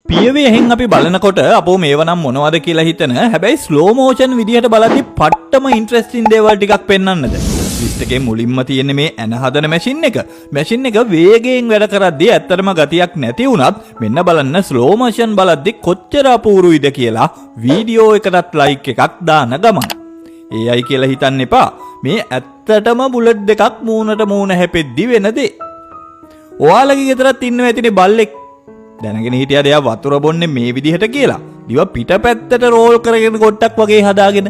පියවි එහෙන් අපි බලනකොට අපෝ මේව නම් මොනවද කියලා හිතන, හැබැයි ස්ලෝ මෝෂන් විදිහට බලද්දි පට්ටම ඉන්ට්‍රෙස්ටිං දේවල් ටිකක් පෙන්වන්නද? ලිස්ට් එකේ මුලින්ම තියෙන්නේ මේ ඇන හදන මැෂින් එක. මැෂින් එක වේගයෙන් වැඩ කරද්දි ඇත්තටම ගතියක් නැති වුණත්, මෙන්න බලන්න ස්ලෝ මෝෂන් බලද්දි කොච්චර අපූරුයිද කියලා. වීඩියෝ එකටත් ලයික් එකක් දාන ගමන්. AI කියලා හිතන්න එපා. මේ ඇත්තටම බුලට් දෙකක් මූණට මූණ හැපෙද්දි වෙන දේ. ඔයාලගේ ගෙදරත් ඉන්නව ඇතිනේ බල්ලෙක්. දැනගෙන හිටියද එයා වතුර බොන්නේ මේ විදිහට කියලා? දිව පිටපැත්තට රෝල් කරගෙන ගොට්ටක් වගේ හදාගෙන.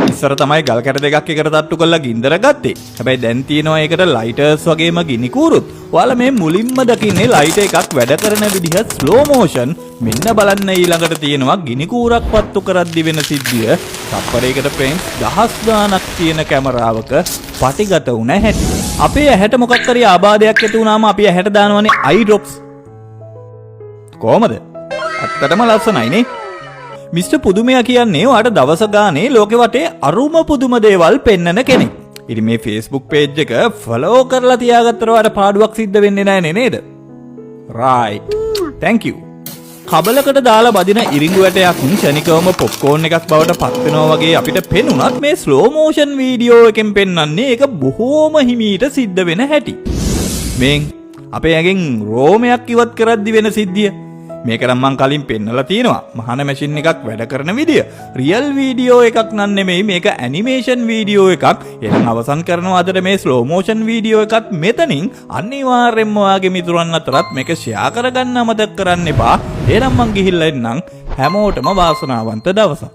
ඉස්සර තමයි ගල් කැට දෙකක් එකට තට්ටු කරලා ගින්දර ගත්තේ. හැබැයි දැන් තියෙනවා ඒකට ලයිටර්ස් වගේම ගිනි කූරුත්. ඔයාලා මේ මුලින්ම දකින්නේ ලයිටර් එකක් වැඩ කරන විදිහ ස්ලෝ මෝෂන්. මෙන්න බලන්න, ඊළඟට තියෙනවා ගිනි කූරක් පත්තු කරද්දි වෙන සිද්ධිය. තප්පරයකට ෆ්‍රේම්ස් දහස් ගාණක් තියෙන කැමරාවක පටිගත වුණ හැටි. අපේ ඇහැට මොකක් හරි ආබාධයක් ඇති වුණාම අපි ඇහැට දානවනේ අයි ඩ්‍රොප්ස්. කොහමද? ඇත්තටම ලස්සනයි නේ? මිස්ටර් පුදුමයා කියන්නේ ඔයාට දවස ගානේ ලෝකෙ වටේ අරුම පුදුම දේවල් පෙන්නන කෙනෙක්. ඉතින් මේ Facebook page එක ෆලෝ කරලා තියාගත්තට ඔයාට පාඩුවක් සිද්ධ වෙන්නේ නෑනේ නේද? Right. Thank you. කබලකට දාලා බදින ඉරිඟු ඇටයක් ක්ෂණිකවම පොප්කෝන් එකක් බවට පත් වෙනවා වගේ අපිට පෙනුනත්, මේ ස්ලෝ මෝෂන් වීඩියෝ එකෙන් පෙන්වන්නේ ඒක බොහෝම හිමීට සිද්ධ වෙන හැටි. මෙන් අපේ ඇඟෙන් රෝමයක් ඉවත් කරද්දි වෙන සිද්ධිය. මේක නම් මං කලින් පෙන්නලා තියෙනවා. මහන මැෂින් එකක් වැඩ කරන විදිය. රියල් වීඩියෝ එකක් නන් නෙමෙයි, මේක ඇනිමේෂන් වීඩියෝ එකක්. එහෙනම් අවසන් කරනවා අදට මේ ස්ලෝ මෝෂන් වීඩියෝ එකත් මෙතනින්. අනිවාර්යෙන්ම ඔයාගේ මිතුරන් අතරත් මේක ෂෙයා කරගන්න අමතක කරන්න එපා. එහෙනම් මං ගිහිල්ලා එන්නම්. හැමෝටම වාසනාවන්ත දවසක්.